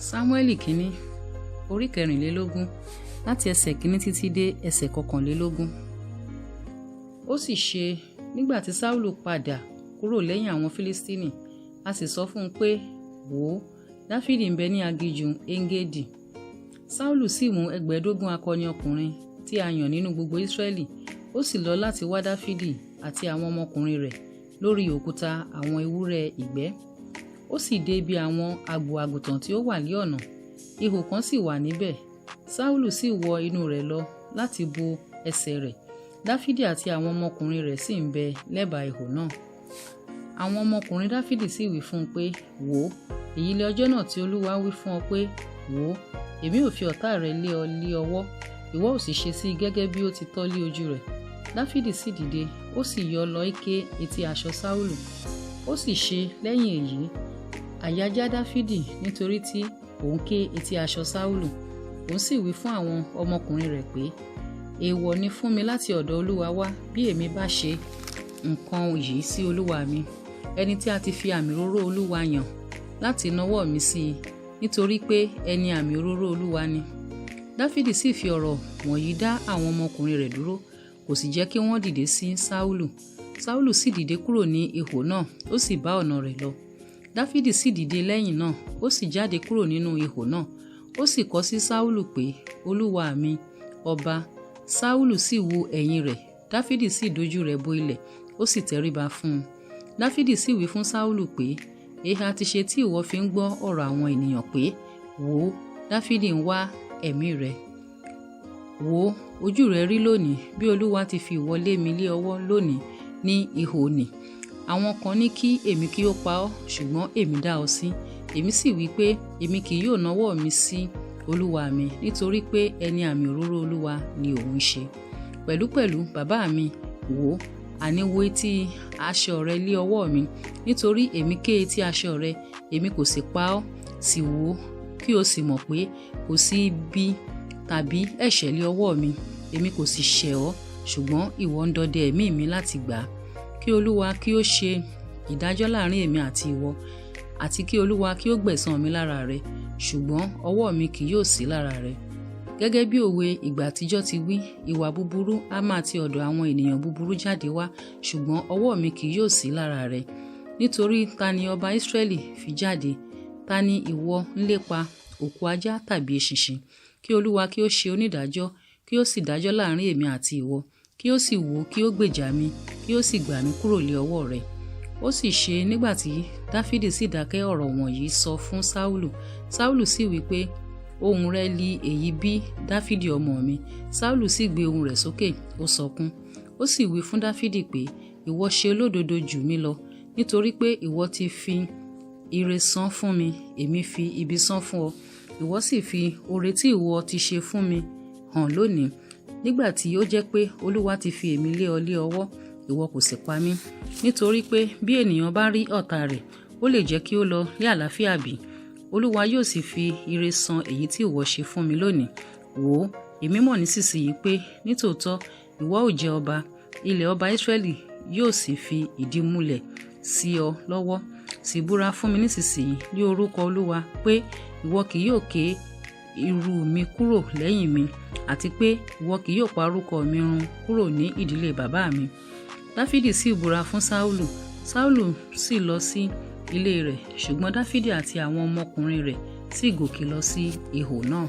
Sámúẹ́lì kínní, orí kẹrìnlélógún, láti ẹsẹ̀ kínní títí dé ẹsẹ̀ 21. Ó sì ṣe, nígbà tí Sáúlù padà kúrò lẹ́yìn àwọn Fílístínì, a sì sọ fún un pé, "Wò ó, Dáfídì ń bẹ ní aginjù Engedi." Sáúlù sì mú 5,000 akọni ọkùnrin tí a yàn nínú gbogbo Ísírẹ́lì, ó sì lọ láti wá Dáfídì àti àwọn ọmọkùnrin rẹ̀ lórí òkúta àwọn ewúrẹ́ ìgbẹ́. Ó sì dé ibi àwọn agbo àgùntàn tí ó wà ní ọ̀nà, ihò kan sì wà níbẹ̀. Sáúlù sì wọ inú rẹ̀ lọ láti bo ẹsẹ̀ rẹ̀. Dáfídì àti àwọn ọmọkùnrin rẹ̀ sì ń bẹ lẹ́bàá ihò náà. Àwọn ọmọkùnrin Dáfídì sì wí fún un pé, "Wò ó, èyí li ọjọ́ náà tí Olúwa wí fún ọ pé, 'Wò ó, èmi ò fi ọ̀tá rẹ lé ọ lé ọwọ́, ìwọ ò sì ṣe sí i gẹ́gẹ́ bí ó ti tọ́ lé ojú rẹ̀.'" Dáfídì sì dìde, ó sì yọ lọ ké etí aṣọ Sáúlù. Ó sì ṣe lẹ́yìn èyí, àyà já Dáfídì nítorí tí òun ké etí aṣọ Sáúlù. Òun sì wí fún àwọn ọmọkùnrin rẹ̀ pé, "Èèwọ̀ ni fún mi láti ọ̀dọ̀ Olúwa wá bí èmi bá ṣe nǹkan yìí sí olúwa mi, ẹni tí a ti fi àmì òróró Olúwa yàn, láti nawọ́ mi sí i, nítorí pé ẹni àmì òróró Olúwa ni." Dáfídì sì fi ọ̀rọ̀ wọ̀nyí dá àwọn ọmọkùnrin rẹ̀ dúró, kò sì jẹ́ kí wọ́n dìde sí Sáúlù. Sáúlù sì dìde kúrò ní ihò náà, ó sì bá ọ̀nà rẹ̀ lọ. Dáfídì sì dìde lẹ́yìn náà, ó sì jáde kúrò nínú ihò náà, ó sì kọ sí Sáúlù pé, "Olúwa mi, ọba." Sáúlù sì wo ẹ̀yìn rẹ̀, Dáfídì sì dojú rẹ̀ bo ilẹ̀, ó sì tẹríba fún un. Dáfídì sì wí fún Sáúlù pé, "Èéha ti ṣe tí ìwọ fi ń gbọ́ ọ̀rọ̀ àwọn ènìyàn pé, 'Wò ó, Dáfídì ń wá ẹ̀mí rẹ̀'? Wò ó, ojú rẹ rí lónìí bí Olúwa ti fi ìwọ lé mi lé ọwọ́ lónìí ní ihò nì. Àwọn kan ní kí èmi kí ó pa ọ́, ṣùgbọ́n èmi dá ọ sí. Èmi sì wí pé, 'Èmi kì yóò nawọ́ mi sí olúwa mi, nítorí pé ẹni àmì òróró Olúwa ni òun ṣe.' Pẹ̀lúpẹ̀lú, bàbá mi, wò ó, àní wo etí aṣọ rẹ lé ọwọ́ mi, nítorí èmi ké etí aṣọ rẹ, èmi kò sì pa ọ́. Sì wò ó, kí o sì mọ̀ pé kò sí ibi tàbí ẹ̀ṣẹ̀ lé ọwọ́ mi, èmi kò sì ṣẹ̀ ọ́, ṣùgbọ́n ìwọ ń dọdẹ ẹ̀mí mi láti gbà á. Kí Olúwa kí ó ṣe ìdájọ́ láàrin èmi àti ìwọ, àti kí Olúwa kí ó gbẹ̀san mi lára rẹ, ṣùgbọ́n ọwọ́ mi kì yóò sí lára rẹ. Gẹ́gẹ́ bí òwe ìgbà àtijọ́ ti wí, ìwà búburú á máa ti ọ̀dọ̀ àwọn ènìyàn búburú jáde wá, ṣùgbọ́n ọwọ́ mi kì yóò sí lára rẹ. Nítorí ta ni ọba Ísírẹ́lì fi jáde? Ta ni ìwọ ń lépa, òkú ajá tàbí eṣinṣin? Kí Olúwa kí ó ṣe onídàájọ́, kí ó sì dájọ́ láàrin èmi àti ìwọ, kí ó sì wò ó, kí ó gbèjà mi, kí ó sì gbà mí kúrò lé ọwọ́ rẹ." Ó sì ṣe, nígbà tí Dáfídì sì dákẹ́ ọ̀rọ̀ wọ̀nyí sọ fún Sáúlù, Sáúlù sì wí pé, "Ohùn rẹ li èyí bí, Dáfídì ọmọ mi?" Sáúlù sì gbé ohùn rẹ̀ sókè, ó sọkún. Ó sì wí fún Dáfídì pé, "Ìwọ ṣe olódodo jù mí lọ, nítorí pé ìwọ ti fi ire san fún mi, èmi fi ibi san fún ọ. Ìwọ sì fi oore tí ìwọ ti ṣe fún mi hàn lónìí, nígbà tí ó jẹ́ pé Olúwa ti fi èmi lé ọ lé ọwọ́, ìwọ kò sì pa mí. Nítorí pé bí ènìyàn bá rí ọ̀tá rẹ̀, ó lè jẹ́ kí ó lọ ní àlàáfíà bí? Olúwa yóò sì fi ire san èyí tí ìwọ ṣe fún mi lónìí. Wò ó, èmi mọ̀ nísinsìnyí pé nítòótọ́ ìwọ ó jẹ ọba, ilẹ̀ ọba Ísírẹ́lì yóò sì fi ìdí múlẹ̀ sí ọ lọ́wọ́. Sì búra fún mi nísinsìnyí ní orúkọ Olúwa pé ìwọ kì yóò ké irú mi kúrò lẹ́yìn mi, àti pé ìwọ kì yóò pa orúkọ mi run kúrò ní ìdílé bàbá mi." Dáfídì sì búra fún Sáúlù. Sáúlù sì lọ sí ilé rẹ̀, ṣùgbọ́n Dáfídì àti àwọn ọmọkùnrin rẹ̀ sì gòkè lọ sí ihò náà.